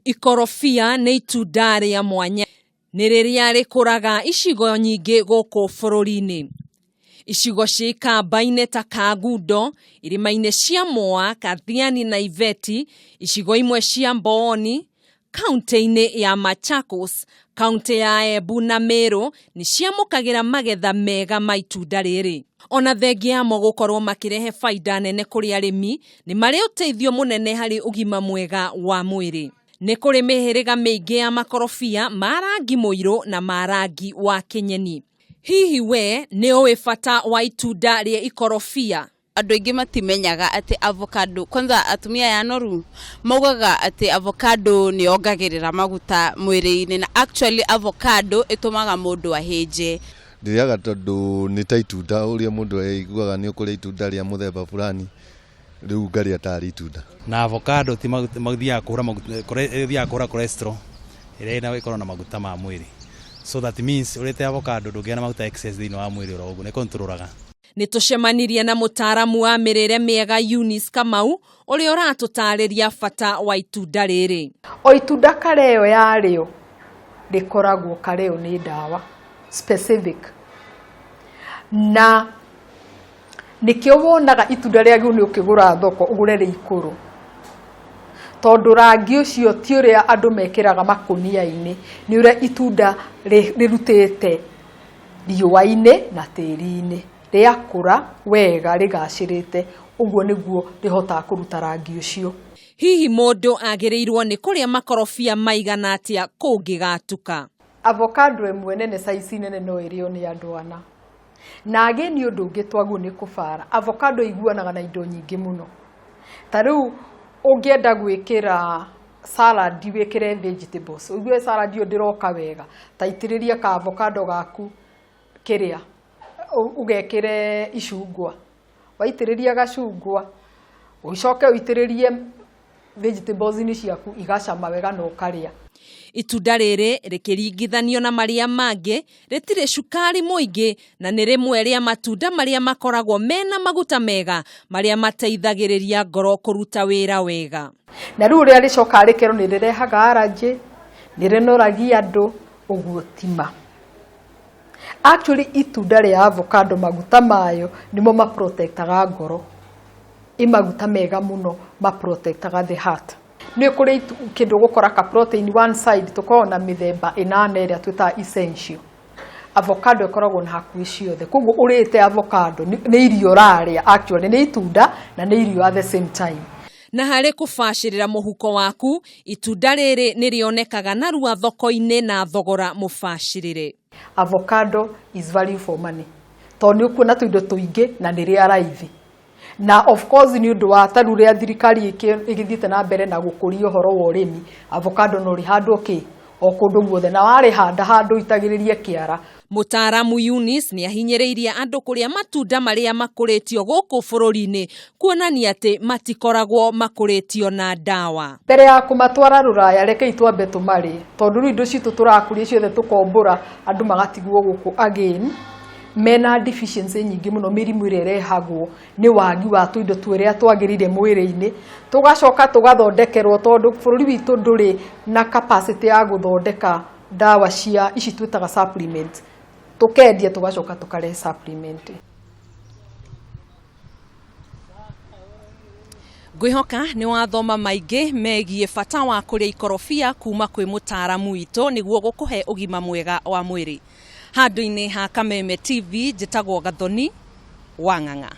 Ikorobia nĩ itunda rĩa mwanya nĩ rĩrĩa rĩkũraga icigo nyingĩ gũkũ bũrũri-inĩ. Icigo cia ikamba-inĩ ta Kangundo, irĩma-inĩ cia Moa, Kathiani na Iveti, icigo imwe cia Mbooni, kauntĩ-inĩ ya Machakos, kauntĩ ya Embu na Meru nĩ ciamũkagĩra magetha mega ma itunda rĩrĩ. Ona thengia yamo gũkorwo makĩrehe baida nene kũrĩ arĩmi, nĩ marĩ ũteithio mũnene harĩ ũgima mwega wa mwĩrĩ. Nĩ kũrĩ mĩhĩrĩga mĩingĩ ya makorobia ma rangi mũirũ na ma rangi wa kĩnyeni. Hihi we nĩ ũĩ bata wa itunda rĩa ikorobia? Andũ aingĩ matimenyaga atĩ avocado, kwanza atumia aya anoru maugaga atĩ avocado nĩ yongagĩrĩra maguta mwĩrĩ-inĩ, na actually avocado ĩtũmaga mũndũ ahĩnje. Ndĩrĩaga tondũ nĩ ta itunda ũrĩa mũndũ aiguaga nĩ ũkũrĩa itunda rĩa mũthemba fulani, rĩu ngarĩa tarĩ itunda. Na avocado ti mathiaga kũhũra maguta, ĩthiaga kũhũra cholesterol ĩrĩa ĩna ĩkoragwo na maguta ma mwĩrĩ, so that means ũrĩte avocado ndũngĩgĩa na maguta excess thĩinĩ wa mwĩrĩ oro ũguo, nĩ controlaga. Nĩ tũcemanirie na mũtaaramu wa mĩrĩre mĩega Eunice Kamau ũrĩa ũratũtarĩria bata wa itunda rĩrĩ. O itunda kareo yarĩo rĩkoragwo kareo nĩ ndawa specific, na nĩkĩo wonaga itunda rĩagĩrĩirwo nĩ ũkĩgũra thoko ũgũre rĩ ikũrũ, tondũ rangi ũcio ti ũrĩa andũ mekĩraga makũnia-inĩ, nĩ ũrĩa itunda rĩrutĩte riũa-inĩ na tĩri-inĩ, rĩakũra wega rĩgacĩrĩte, ũguo nĩguo rĩhotaga kũruta rangi ũcio. Hihi mũndũ agĩrĩirwo nĩ kũrĩa makorobia maigana atĩa kũngĩgatuka? Avocado ĩmwe nene size nene no ĩrĩo nĩ andũ ana. Na again ũndũ ũngĩ twaguo nĩ kũbara, avocado iguanaga na indo nyingĩ mũno. Ta rĩu ũngĩenda gwĩkĩra salad wĩkĩre vegetables, ũigue salad ĩyo ndĩroka wega, ta itĩrĩria ka avocado gaku kĩrĩa, ũgekĩre icungwa. Waitĩrĩria gacungwa, ũcoke ũitĩrĩrie vegetables-inĩ ciaku igacama wega na ũkarĩa. Itunda rĩrĩ rĩkĩringithanio na marĩa mangĩ rĩtirĩ cukari mũingĩ na nĩ rĩmwe rĩa matunda marĩa makoragwo mena maguta mega marĩa mateithagĩrĩria ngoro kũruta wĩra wega. Na rĩu ũrĩa rĩcokaga rĩkerwo nĩ rĩrehaga allergy, nĩ rĩnoragia andũ, ũguo ti ma. Actually itunda rĩa avocado maguta mayo nĩmo maprotectaga ngoro. Ĩ maguta mega mũno maprotectaga the heart. Nĩ kũrĩ kĩndũ ũgũkora ka protein one side, tũkoragwo na mĩthemba ĩnana ĩrĩa twĩtaga essential. Avocado ĩkoragwo na hakuhĩ ciothe, koguo ũrĩte avocado nĩ irio ũrarĩa, actually nĩ itunda na nĩ irio at the same time. Na harĩ kũbacĩrĩra mũhuko waku, itunda rĩrĩ nĩ rĩonekaga narua thoko-inĩ na thogora mũbacĩrĩre. Avocado is value for money, tondũ nĩ ũkuona tũindo tũingĩ na nĩ rĩa raithi. Na of course nĩ ũndũ wa ta rĩu ũrĩa thirikari ĩgĩthiĩte na mbere na gũkũria ũhoro wa ũrĩmi, avocado no rĩhandwo kĩ o kũndũ guothe, na warĩhanda handũ itagĩrĩrie kĩara. Mũtaaramu Eunice nĩ ahinyĩrĩirie andũ kũrĩa matunda marĩa makũrĩtio gũkũ bũrũri-inĩ kuonania atĩ matikoragwo makũrĩtio na ndawa. Mbere ya kũmatwara rũraya rekei twambe tũmarĩe, tondũ rĩu indo citũ tũrakũria ciothe tũkombũra andũ magatigwo gũkũ again mena deficiency nyingĩ mũno, mĩrimũ ĩrĩa ĩrehagwo nĩ wagi wa tũindo tũrĩa twagĩrĩire mwĩrĩ-inĩ, tũgacoka tũgathondekerwo tondũ bũrũri witũ ndũrĩ na capacity ya gũthondeka ndawa cia ici twĩtaga supplement, tũkendia tũgacoka tũkarehe supplement. Ngwĩhoka nĩ wathoma maingĩ megiĩ bata wa kũrĩa ikorobia kuma kwĩ mũtaaramu witũ nĩguo gũkũhe ũgima mwega wa mwĩrĩ. Handũ-inĩ ha Kameme TV njĩtagwo Gathoni wa Ng'ang'a.